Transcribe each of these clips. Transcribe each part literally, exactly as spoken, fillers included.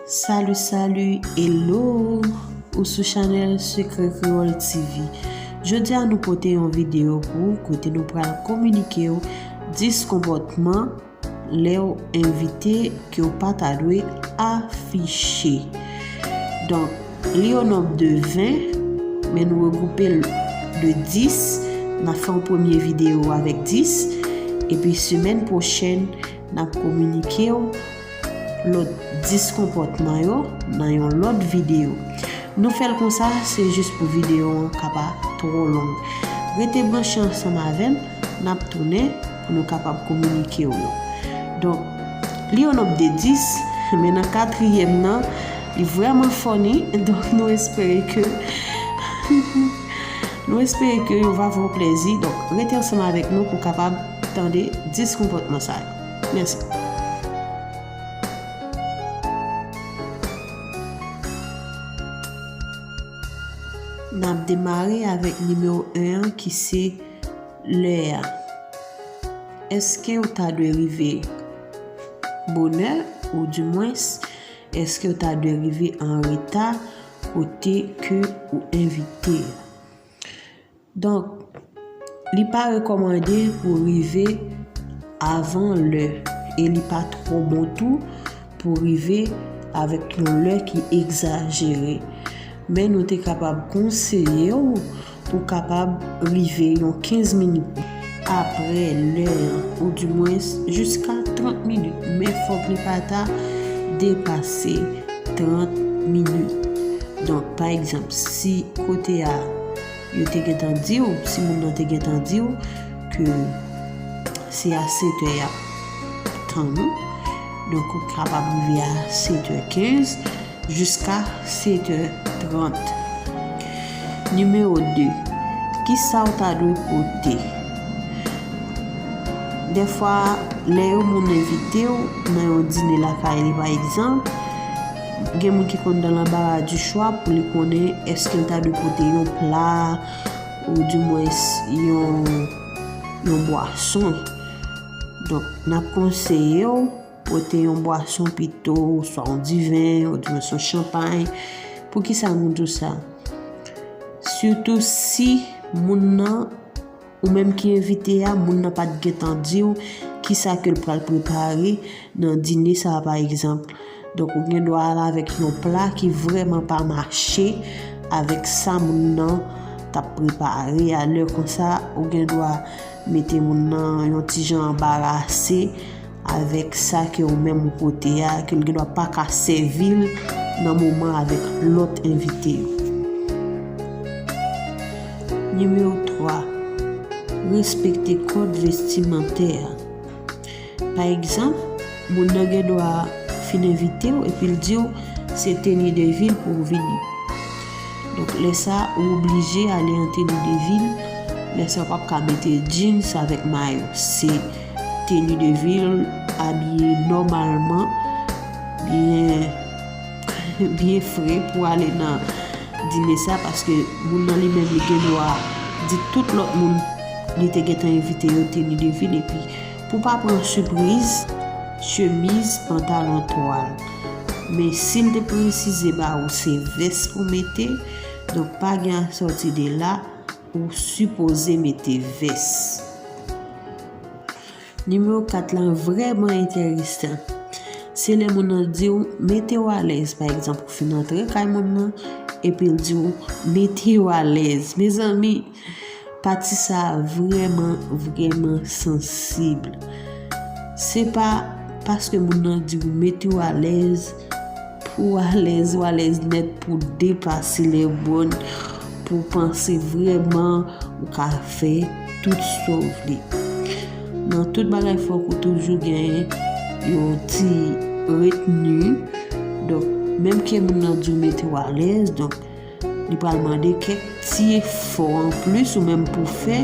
Salut, salut, hello! Ou sou chanèl Sekrè Kreyòl T V. Jodi a nou pote yon videyo pou ou kote nou pral kominike w dis konpòtman lè w envite ke w pa ta dwe afiche. Donk, li o nonb de ven, men nou regwoupe l de dis. N ap fè yon premye videyo avèk dis, epi semèn pwochèn, n ap kominike w lòt dis konpòtman yo nan yon lòt videyo. Nou fè l konsa, se jis pou videyo an ka pa twò long. Rete branche ansanm avè m, n ap tounen pou nou kapab kominike w yo. Donk, li o nonb de dis, men nan katriyèm nan, li vrèman funny, donk nou espere ke, nou espere ke yo va fè w plèzi. Donk, rete ansanm avèk nou pou kapab tande dis konpòtman sa yo. Mèsi. N ap demare avèk nimewo en an ki se lè a. Èske w ta dwe rive bonè, oudimwens, èske w ta dwe rive an reta kote ke ou envite a? Donk, li pa rekòmande pou rive avan lè e li pa twò bon tou pou rive avèk yon lè ki egzajere. Men nou te kapab konseye w pou kapab rive yon kenz minit apre lè an, oudimwens jiska trant minit, men fòk li pa ta depase trant minit. Donk, pa egzanp, si kote a yo te gentan di w, si moun nan te gentan di w ke se a sèt è y ap tann ou, donk ou kapab rive a sèt è kenz jiska sèt è trant. Nimewo de, kisa w ta dwe pote? Dèfwa, lè yon moun envite w nan yon dine lakay li, pa egzanp, gen moun ki konn dans l'embarras du choix pou li konnen èske l ta dwe pote yon pla, oudimwens yon, yon bwason. Donk, n ap konseye w pote yon bwason pito, swa yon diven, oudimwens yon chanpay. Poukisa nou di w sa? Sitou si moun nan, ou menm ki envite a, moun nan pa t gentan di w kisa ke l pral prepare nan dine sa a, pa egzanp. Donk, ou gen dwa al avèk yon pla ki vrèman pa mache avèk sa moun nan t ap prepare a. Lè konsa, ou gen dwa mete moun nan yon ti jan anbarase avèk sa ke ou menm ou pote a, ke l gen dwa pa ka sèvi l nan moman avèk lòt envite yo. Nimewo twa, respekte kòd vestimantè a. Pa egzanp, moun nan gen dwa fin envite w epi l di w se teni de vil pou w vini. Donk, lè sa, ou oblije ale an teni de vil. Lè sa, w p ap ka mete jeans avèk mayo. Se teni de vil, abiye nòmalman, byen, byen fre pou ale nan dine sa, paske moun nan li menm li gen dwa di tout lòt moun li te gentan envite yo teni de vil, epi pou pa pran sipriz, chemiz, pantalon twal. Men si l te presize ba ou se vès pou mete, donk pa gen asòti de la, ou sipoze mete vès. Nimewo kat la vrèman enteresan. Se lè moun nan di w mete w alèz, pa egzanp, ou fin antre kay moun nan, epi l di w mete w alèz. Mezanmi, pati sa a vrèman, vrèman sansib. Se pa paske moun nan di w mete w alèz, pou w alèz, ou alèz nèt pou w depase lèbòn, pou w panse vrèman ou ka fè tout sa w vle. Nan tout bagay, fòk ou toujou gen yon ti retni. Donk, menm ke moun nan di w mete w alèz, donk, li pral mande kèk ti efò anplis ou menm pou fè,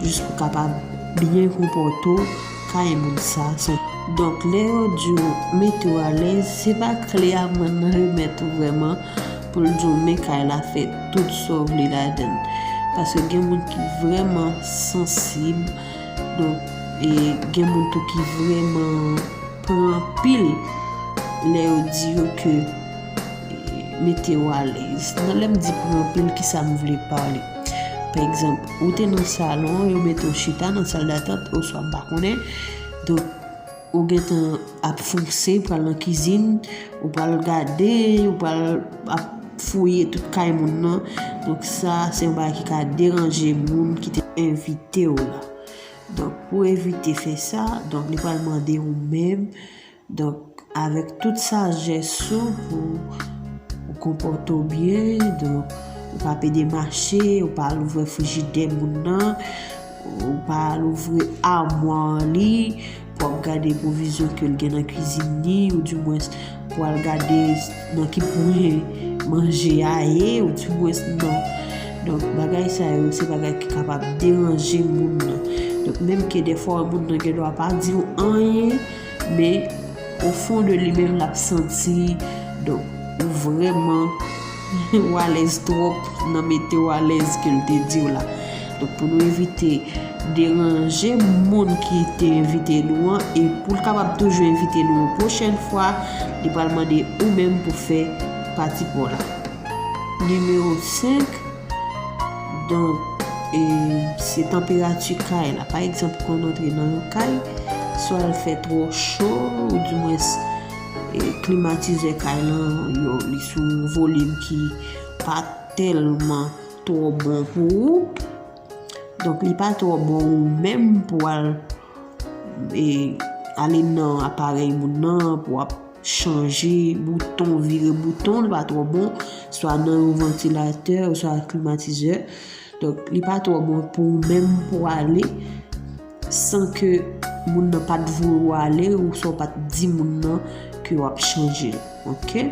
jis pou kapab byen konpòte w kay moun sa. Donk, lè yo di w mete w alèz, se pa kle a moun nan remèt ou vrèman pou l di w men kay la, fè tout sa w vle ladan l. Paske gen moun ki vrèman sansib, donk, e gen moun tou ki vrèman pran anpil lè yo di yo ke mete w alèz. Nan lè m di pran pil, kisa m vle pale? Pa egzanp, ou te nan salon, yo mete w chita nan sal datant, oswa m pa konnen. Donk, ou gentan ap fonse, pral nan kizin, ou pral gade, ou pral ap fouye tout kay moun nan. Donk, sa, se yon bagay ki ka deranje moun ki te envite w la. Donk, pou evite fè sa, donk, li pral mande ou menm, donk, avèk tout sajès ou, pou ou konpòte w byen, donk, ou pa pede mache, ou pa al ouvè frijidè moun nan, ou pa al ouvri amwa li, pou w ap gade pwovizyon ke l gen nan kwizin li, oudimwens, pou w al gade nan ki pwen manje a ye, oudimwens, non. Donk, bagay sa yo, se bagay ki kapab deranje moun nan. Donk, menm ke dèfwa moun nan gen dwa pa di w anyen, men o fon de li menm, l ap santi, donk, ou vrèman ou alèz twòp nan mete w alèz ke l te di w la. Donk, pou nou evite deranje moun ki te envite nou an, e pou l kapab toujou envite nou yon pwochèn fwa, li pral mande ou menm pou fè pati pa w la. Nimewo senk, donk, e, se tanperati kay la. Pa egzanp, kon w antre nan yon kay, swa l fè twò cho, oudimwens, e, klimatizè kay lan, yo, li sou yon volim ki pa tèlman twò bon pou ou. Donk, li pa twò bon ou menm pou al, e, ale nan aparèy moun nan, pou w ap chanje bouton, vire bouton, li pa twò bon, swa nan yon vantilatè, oswa klimatizè. Donk, li pa twò bon pou ou menm pou w ale, san ke moun nan pa t voye w ale, oswa w pa t di moun nan ke w ap chanje l. Oke?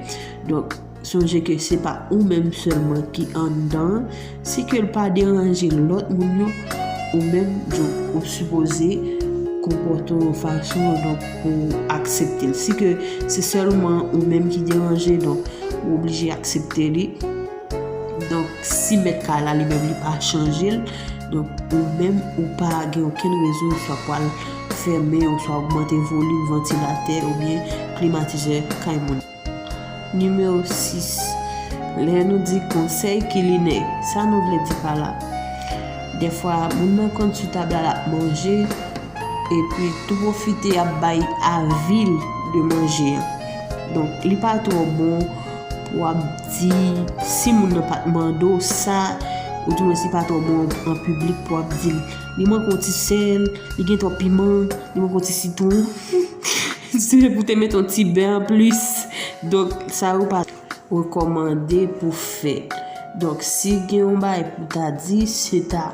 Donk, sonje ke se pa ou menm sèlman ki anndan an. Si ke l pa deranje lòt moun yo, ou menm, donk, ou sipoze konpòte w yon fason, donk, pou w aksepte l. Si ke se sèlman ou menm ki deranje, donk, ou oblije aksepte li. Donk, si mèt kay la, li menm, li pa chanje l, donk, ou menm, ou pa gen okenn rezon, swa pou al fèmen, oswa ogmante volim vantilatè, oubyen klimatizè kay moun. Nimewo sis. Lè nou di konsèy kilinè, sa nou vle di pa la? Dèfwa, moun nan konn sou tab la, l ap manje, epi tou pwofite ap bay avi l de manje an. Donk, li pa twò bon pou w ap di, si moun nan pa t mande w sa, oudimwens li pa twò bon an piblik pou w ap di l. Li manke yon ti sèl, li gen twòp piman, li manke yon ti sitwon. Se pou te mete yon ti bè anplis. Donk, sa yo pa rekòmande pou fè. Donk, si gen yon bagay pou ta di, se ta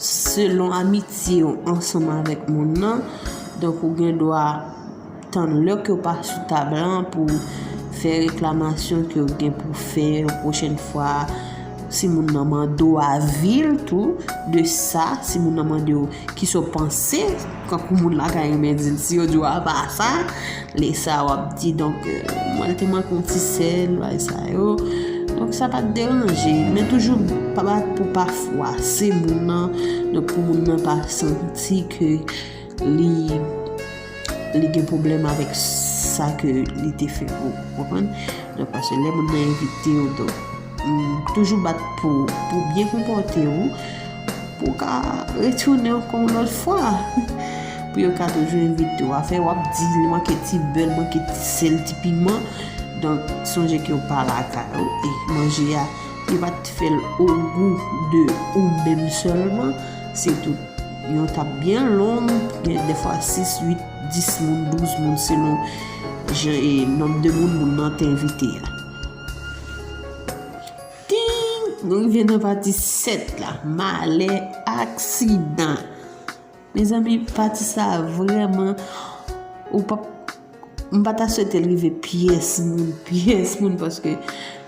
selon amitye w ansanm avèk moun nan. Donk, ou gen dwa tann lè ke w pa sou tab lan pou fè reklamasyon ke w gen pou fè yon pwochèn fwa. Si moun nan mande w avi l tou de sa, si moun nan mande w kisa w panse, kankou moun lakay renmen di l, si yo di w apa sa, lè sa w ap di, donk, euh, mwen te manke yon ti sèl, bagay sa yo. Donk, sa pa t deranje, men toujou pa bat pou pa fwase moun nan, donk, pou moun nan pa santi ke li, li gen pwoblèm avèk sa ke li te fè pou ou, konprann? Donk, paske lè moun nan envite w, donk, mm, toujou bat pou, pou byen konpòte w, pou w ka retounen ankò yon lòt fwa. Pou yo ka toujou envite w. Afè w ap di, li manke ti bè, li manke ti sèl, ti piman. Donk, sonje ke w pa lakay ou. E manje a, yo pa t fè l o gou de ou menm sèlman. Se tout yon tab byen long, gen dèfwa sis, uit, dis moun, douz moun, selon jan e nonb de moun moun nan te envite a. Ting! Nou rive nan pati sèt la, malè aksidan. Mezanmi, pati sa a vrèman, ou pa, m pa ta swete l rive pyès moun, pyès moun, paske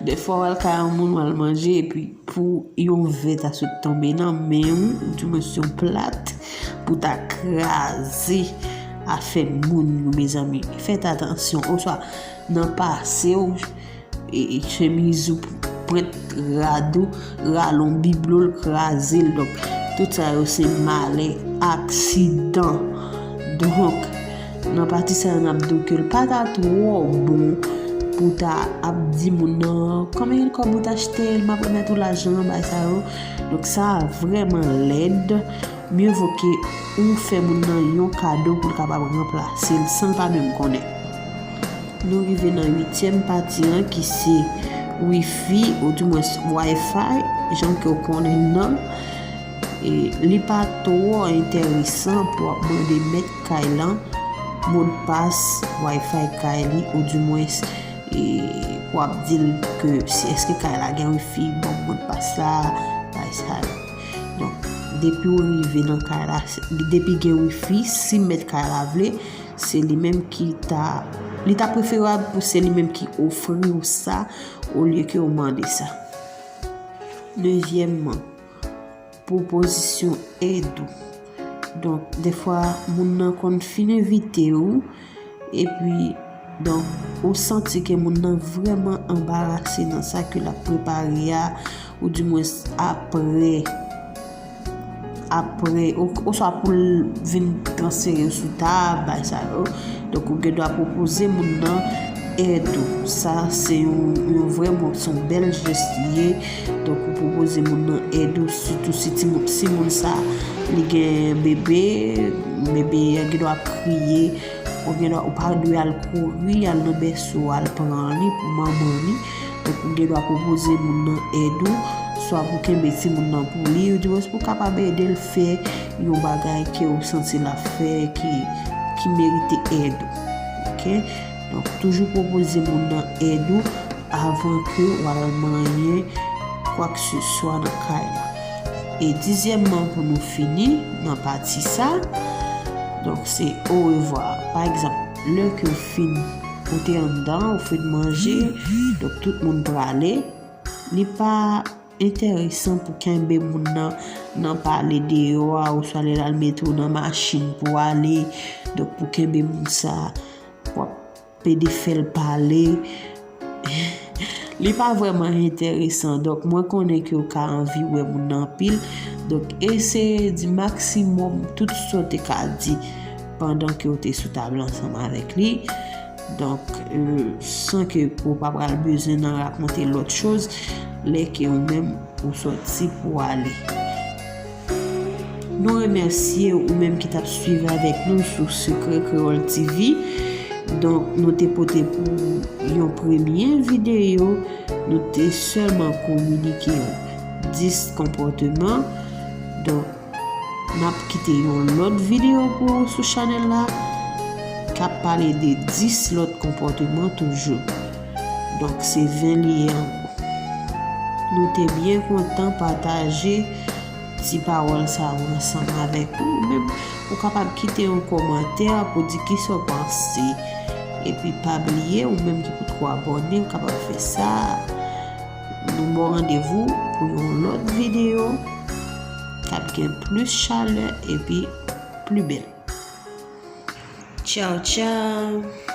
dèfwa w al kay yon moun, w al manje, epi pou yon vè ta sot tonbe nan men w, oudimwens yon plat, pou ta kraze afè moun yo, mezanmi. Fèt atansyon, oswa nan pase w, e, e chemiz ou pwent rad ou, rale yon biblo, l kraze l. Donk, tout sa yo se malè aksidan. Donk, nan pati sa a, n ap di w ke l pa ta twò bon Ou ta ap di moun nan, "Konbyen kòb ou t achte l? M ap remèt ou lajan an," bagay sa yo. Donk, sa vrèman lèd. Mye vo ke ou fè moun nan yon kado pou l kapab ranplase l san l pa menm konnen. Nou rive nan uityèm pati an ki se wifi, oudimwens Wi-Fi, jan ke w konnen l nan. E li pa twò enteresan pou w ap mande mèt kay lan modpas Wi-Fi kay li, oudimwens, e, pou w ap di l ke si èske kay la gen wifi, ban m modpas la, bagay sa yo. Donk, depi w rive nan kay la, depi gen wifi, si mèt kay la vle, se li menm ki ta, li ta preferab pou se li menm ki ofri w sa, olye ke w mande sa. Nezyèmman, pwopozisyon èd ou. Donk, defwa, moun nan konn fin envite w, epi, donk, ou santi ke moun nan vrèman anbarase nan sa ke l ap prepare a, oudimwens apre, apre, o-, oswa pou l vin transfere w sou tab, bagay sa yo. Donk, ou gen dwa pwopoze moun nan èd ou. Sa, se yon, yon vrèman, se yon bèl jès li ye. Donk, ou pwopoze moun nan èd ou, sitou si timoun, si moun sa, li gen bebe, bebe a gen dwa kriye, ou gen dwa, ou pa dwe al kouri, al nan bèso, al pran li pou manman li. Donk, ou gen dwa pwopoze moun nan èd ou, swa pou kenbe timoun nan pou li, oudimwens pou w kapab ede l fè yon bagay ke ou santi l ap fè ki, ki merite èd ou. Oke? Donk, toujou pwopoze moun nan èd ou avan ke w al manyen kwakseswa nan kay la. E dizyèmman, pou nou fini nan pati sa, donk, se orevwa. Pa egzanp, lè ke w fin, ou te anndan, ou fin manje, donk tout moun prale, li pa enteresan pou kenbe moun nan, nan pale deyò a, oswa lè l al mete w nan machin pou w ale, donk pou kenbe moun sa, w ap pede fè l pale. Li pa vrèman enteresan. Donk, mwen konnen ke w ka anvi wè moun nan anpil. Donk, eseye di maksimòm tout sa w te ka di pandan ke w te sou tab la ansanm avèk li. Donk, euh, san ke w pa pral bezwen nan rakonte lòt choz, lè ke ou menm ou sòti pou ale. Nou remèsye ou menm ki t ap swiv avèk nou sou Sekrè Kreyòl T V. Donk, nou te pote pou yon premye videyo, nou te sèlman kominike dis konpòteman. Donk, n ap kite yon lòt videyo pou ou sou chanèl la, k ap pale de dis lòt konpòteman toujou. Donk, se ven li ye ankò. Nou te byen kontan pataje ti pawòl sa yo ansanm avèk ou. Ou menm, ou kapab kite yon kòmantè pou di kisa w panse. Epi, pa bliye, ou menm ki potko abòne, ou kapab fè sa. Nou ba w randevou pou yon lòt videyo k ap gen plis chalè epi pli bèl. Tchaw, tchaw!